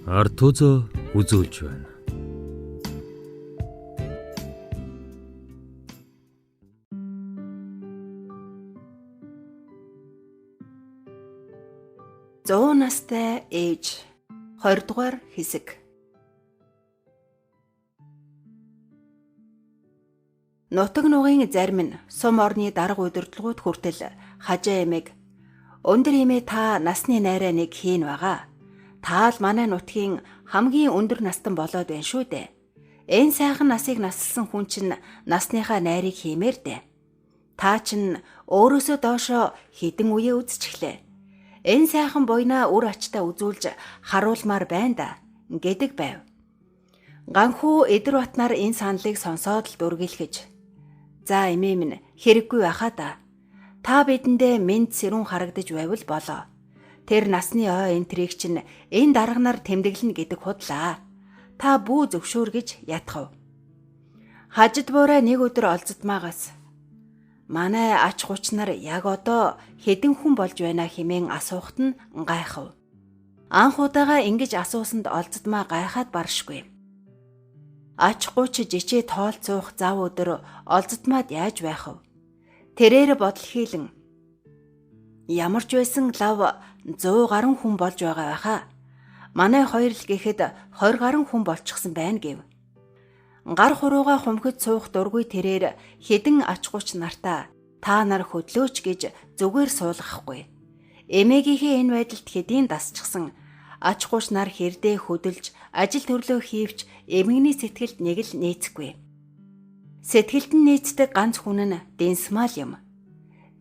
Артузо үзүүлж байна. Зуун настай ээж 20 дугаар хэсэг. Нутаг нугын зарим нь сум орны дарга удирдлагууд хүртэл хажаа эмээг өндөр эмээ та насны найраа нэг хийн байгаа. Та л манай нутгийн хамгийн өндөр настан болоод байна шүү дээ. Энэ сайхан насыг насалсан хүн чинь насныхаа найрыг хиймээр дээ. Та чинь өөрөөсөө доошоо хідэн үе үзчихлээ. Энэ сайхан буйнаа үр ачтай үзүүлж харуулмаар байна да гэдэг байв. Ганхүү Эдэр Батнаар энэ саналыг сонсоод л дүргийлгэж. За эмээ минь хэрэггүй байхаа да. Та бидэндээ мэд сэрүүн харагдаж байвал болоо. Тэр насны ой энтрийг чинь энэ дарганаар тэмдэглэнэ гэдэг худлаа. Та бүү зөвшөөр гэж ятгав. Хажид буурай нэг өдөр олзодмаагаас манай ач гуч нар яг одоо хэдэн хүн болж байна хэмээн асуухт нь гайхав. Анх удаага ингэж асуусанд олзодмаа гайхаад баршгүй. Ач гуч жичээ тоолцуух зав өдөр олзодмаад яаж байх вэ? Тэрээр бодол хийлэн ямар ч байсан лав 100 гаруй хүн болж байгаа байхаа. Манай хоёр л гэхэд 20 гаруй хүн болчихсон байна гэв. Гар хурууга хумхид суух дургүй тэрээр хэдэн ач гуч нартаа та нар хөдлөөч гэж зүгээр суулгахгүй. Эмээгийнхээ энэ байдалд хэдийн дасчихсан ач гуч нар хэрдээ хөдөлж ажил төрлөө хийвч эмэгний сэтгэлд нэг л нээцгүй. Сэтгэлд нь нээцдэг ганц хүн нь Дэнсмаа л юм.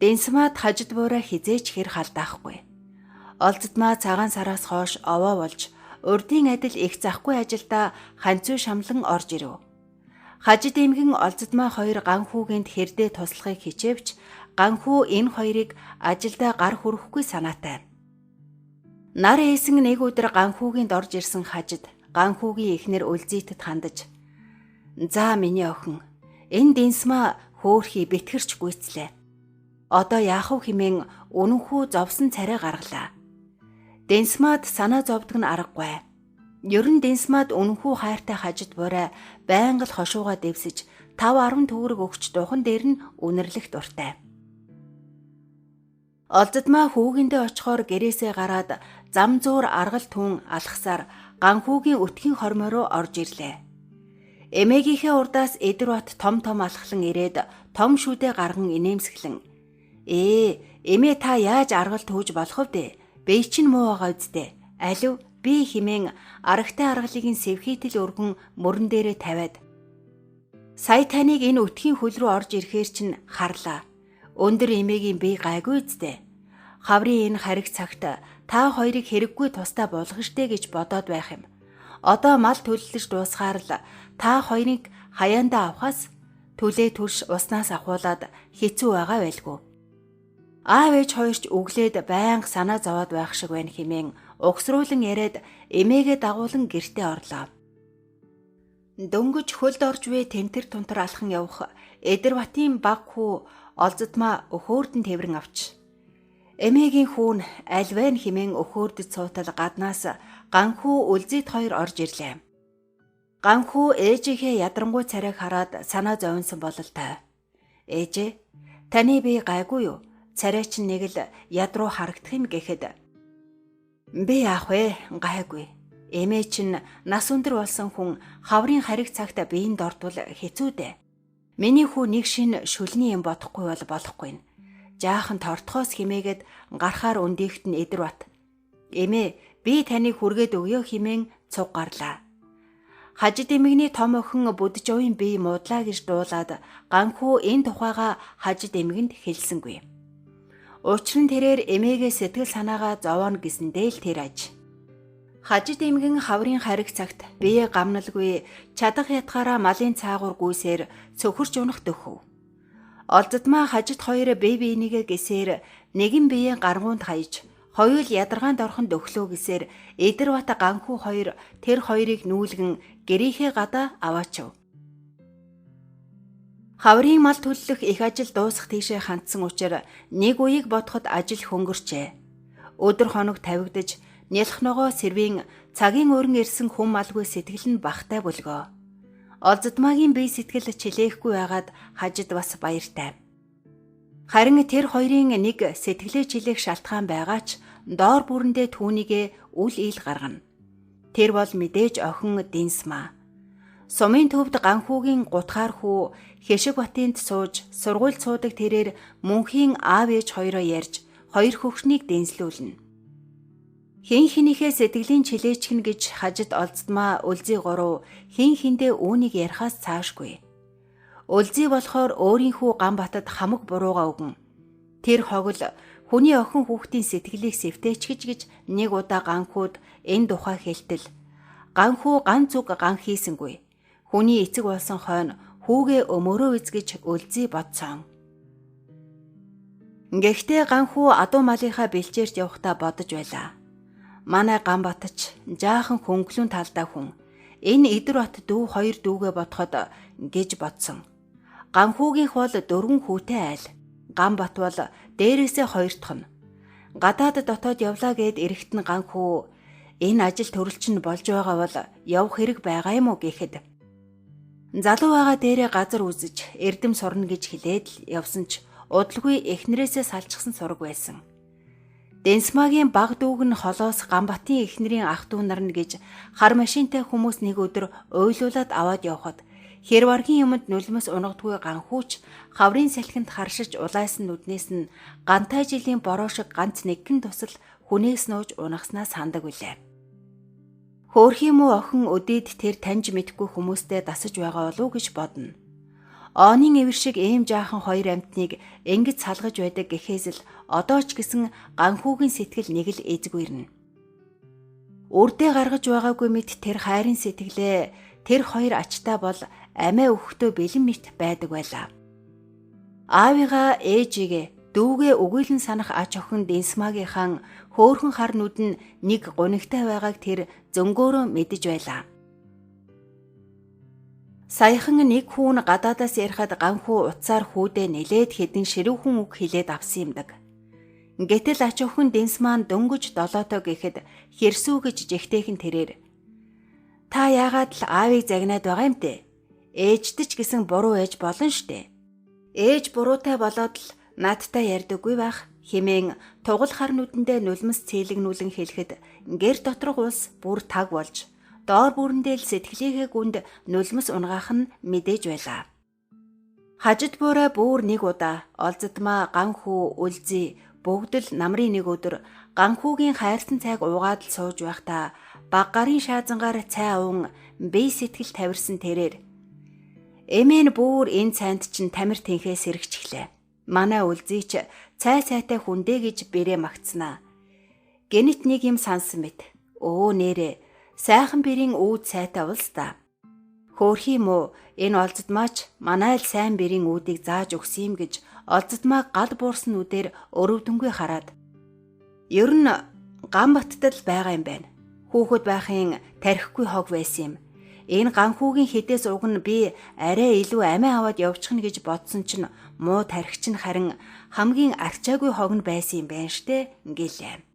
Дэнсмаад хажид буурай хизээч хэр халдаахгүй. Олзодмаа цагаан сараас хойш овоо болж урдын адил их захгүй ажилдаа ханцуу шамлан орж ирэв. Хажид эмгэн олзодмаа хоёр ганхүүгэнд хэрдээ туслахыг хичээвч ганхүү энэ хоёрыг ажилдаа гар хүрэхгүй санаатай. Нар ээсэн нэг өдөр ганхүүгэнд орж ирсэн хажид ганхүүгийн эхнэр үлзийтэд хандаж "За миний охин, энэ дэнсмаа хөөхий бэтгэрч гүйцлээ. Одоо яах вэ хэмээн үнэнхүү зовсон царай гаргалаа. Дэнсмаад санаа зовдөг нь аргагүй. Ер нь Дэнсмаад үнэнхүү хайртай хажид буурай байнга л хошууга дэвсэж 5 10 төгрөг өгч духан дээр нь үнэрлэх дуртай. Олзодмаа хүүгэндээ очихоор гэрээсээ гараад зам зуур аргал түн алхасаар ганхүүгийн өтгийн хормой руу орж ирлээ. Эмээгийнхээ урдаас Эдэрбат том том алхлан ирээд том шүдэ гарган инээмсэглэн "Ээ, эмээ та яаж аргал төөж болох вэ? Бэй чинь муу байгаа үсттэй. Алив би химэн арагтай аргалыг нь сэвхийтэл өргөн мөрөн дээрээ тавиад сая таныг энэ өтгийн хөл рүү орж ирэхээр чинь харлаа. Өндөр эмээгийн бие гайгүй үсттэй. Хаврын энэ хариг цагт та хоёрыг хэрэггүй тусдаа болгох штэ гэж бодоод байх юм. Одоо мал төлөлж дуусахаар л та хоёрыг хаяандаа авахаас түлээ төрш уснаас ахуулаад хэцүү байгаа байлгүй. Аав ээж хоёрч өглөөд байнга санаа зовоод байх шиг байна хэмээн угсруулан яриад эмээгээ дагуулan гэртээ орлоо. Дөнгөж хөлд орж вэ тэнтэр тунтар алхан явах Эдэрбатын баг хүү олзодмаа өхөөрдөн тэврэн авч. Эмээгийн хүүн аль вэ хэмээн өхөөрдөж суутал гаднаас ганхүү үлзийт хоёр орж ирлээ. Ганхүү ээжийнхээ ядрангуй царайг хараад санаа зовинсон бололтой. Ээжээ, таны бие гайгүй юу? Царай чинь нэг л ядруу харагдах юм гэхэд би яах вэ? Гайгүй. Эмээ чинь нас өндөр болсон хүн хаврын хариг цагт биеинд ордвол хэцүү дээ. Миний хүү нэг шин шүлний юм бодохгүй бол болохгүй. Жаахан тортхоос химээгээд гарахаар өндийгт нь Эдэр бат. Эмээ би таныг хүргээд өгөө химээн цуг гарлаа. Хажид эмэгний том охин Бүджовын бие муудлаа гэж дуулаад ганхүү энэ тухайга хажид эмгэнд хэлсэнгүй. Учир нь тэрээр эмээгээ сэтгэл санаагаа зовооно гэсэндээ л тэр аж. Хажид эмгэн хаврын хариг цагт бие гамналгүй чадах ятгаараа малын цаагуур гүйсээр цөхөрч унах дөхөв. Олзодмаа хажид хоёр бие биенийгээ гисээр нэгэн бие гаргуунд хаяж хоёул ядаргаанд орхон дөхлөө гэсээр Эдэрбат ганхүү хоёр тэр хоёрыг нүүлгэн гэрийнхээ гадаа аваачив. Хаврын мал төллөх их ажил дуусах тийшээ хандсан учраас нэг үеийг бодоход ажил хөнгөрчээ. Өдөр хоног тавигдаж Нялх ногоо сэрвийн цагийн өрн ирсэн хүм малгүй сэтгэл нь бахтай бүлгөө. Олзодмаагийн бие сэтгэл чилээхгүй байгаад хажид бас баяртай. Харин тэр хоёрын нэг сэтгэлээ чилээх шалтгаан байгаа ч доор бүрэндээ түүнийгээ үл ил гаргана. Тэр бол мэдээж охин Динсмаа. Сумын төвд Ганхүүгийн гутгаар хүү Хишиг Батынд сууж сургууль суудаг тэрээр мөнхийн аав ээж хоёроо ярьж хоёр хөвгшнийг дэнслүүлнэ. Хин хинийхээ сэтгэлийн чилээчгэн гэж хажид олздмаа Үлзий гурав хин хиндээ үүнийг ярихаас цаашгүй. Үлзий болохоор өөрийнхөө Ганбатад хамаг буруугаа өгөн. Тэр хогл хүний охин хүүхдийн сэтгэлийг сэвтээчгэж гэж нэг удаа Ганхүүд энэ тухай хэлтэл Ганхүү ганц үг ган хийсэнгүй. Хүний эцэг болсон хойно хүүгээ өмөрөө эзгэж Үлзий бодсон. Гэхдээ Ганхүү адуу малынхаа бэлчээрт явахдаа бодож байлаа. Манай Ганбатч жаахан хөнгөлөн талдаа хүн. Энэ Идэр бат дүү хоёр дүүгээ бодоход гэж бодсон. Ганхүүгийнх бол 4 хүүтэй айл. Ганбат бол дээрээсээ хоёр дахь нь. Гадаад дотоод явлаа гэд эрэхт нь Ганхүү энэ ажил төрөл чинь болж байгаа бол явах хэрэг байгаа юм уу гэхэд залуу байгаа дээрээ газар үзэж эрдэм сурна гэж хэлээд л явсан ч удалгүй эхнэрээсээ салчихсан сураг байсан. Дэнсмагийн баг дүүг нь холоос Ганбатын эхнэрийн ах дүү нар нь гэж хар машинтай хүмүүс нэг өдөр уйлуулад аваад явхад хэрваргийн юмд нулимс унагдгүй Ганхүүч хаврын салхинд харшиж улайсан нүднээс нь гантай жилийн бороо шиг ганц нэгэн тусал хүнээс нууж унагаснаа сандаг билээ. Хөөрхийн муу охин өдийд тэр таньж мэдгүй хүмүүстэй дасаж байгаа болов уу гэж бодно. Онын эвэр шиг ийм жаахан хоёр амьтныг ингэж салгаж байдаг гэхээс л одоо ч гэсэн Ганхүүгийн сэтгэл нэг л эзгүйрнэ. Үрдээ гаргаж байгаагүй мэт тэр хайрын сэтгэлээ тэр хоёр ачтай бол амиа өгөхдөө бэлэн мэт байдаг байлаа. Аавыгаа ээжигээ дүүгээ үгүйлэн санах ач охин Дэнсмагийнхаа хөөрхөн хар нүд нь нэг гунигтай байгааг тэр зөнгөөрөө мэдэж байлаа. Саяхан нэг хүүн гадаадаас ярихад Ганхүү утсаар хүүдээ нэлээд хэдэн ширүүхэн үг хэлээд авсан юмдаг. Гэтэл ач охин Дэнс маань дөнгөж долоотой гэхэд хэрсүү гэж жигтэйхэн тэрээр та яагаад л аавыг загнаад байгаа юм те? Ээжтэй ч гэсэн буруу ээж болно штэ. Ээж буруутай болоод л надтай ярьдаггүй байх хэмээн тугал хар нүдэндээ нулимс цээлэгнүүлэн хэлэхэд гэр доторх улс бүр таг болж доор бүрэндээ л сэтгэлийнхээ гүнд нулимс унгаах нь мэдээж байлаа. Хажид буурай бүр нэг удаа Олзодмаа Ганхүү Үлзий бүгд л намрын нэг өдөр Ганхүүгийн хайрсан цайг уугаад л сууж байхдаа баг гарын шаазангаар цай уун бие сэтгэл тавирсан тэрээр эмээ нь бүр энэ цайнд чинь тамир тэнхээ сэрэгчлээ. Манай Үлзий ч цай сайтай хүндээ гэж бэрээ магтснаа. Гэнэт нэг юм сансан мэт. Өө нэрээ сайхан бэрийн үүд сайтай улс та. Хөөрхий муу энэ Олзодмаач манай л сайн бэрийн үүдийг зааж өгсөн юм гэж Олзодмаа гал буурсан нүдээр өрөвдөнгөө хараад ер нь Ганбаттад л байгаа юм байна. Хүүхэд байхын тархигүй хог байсан юм. Энэ Ганхүүгийн хідээс уг нь би арай илүү амиа аваад явчихна гэж бодсон чинь муу тархич нь харин хамгийн арчаагүй хог нь байсан юм байна штэ гэлээ.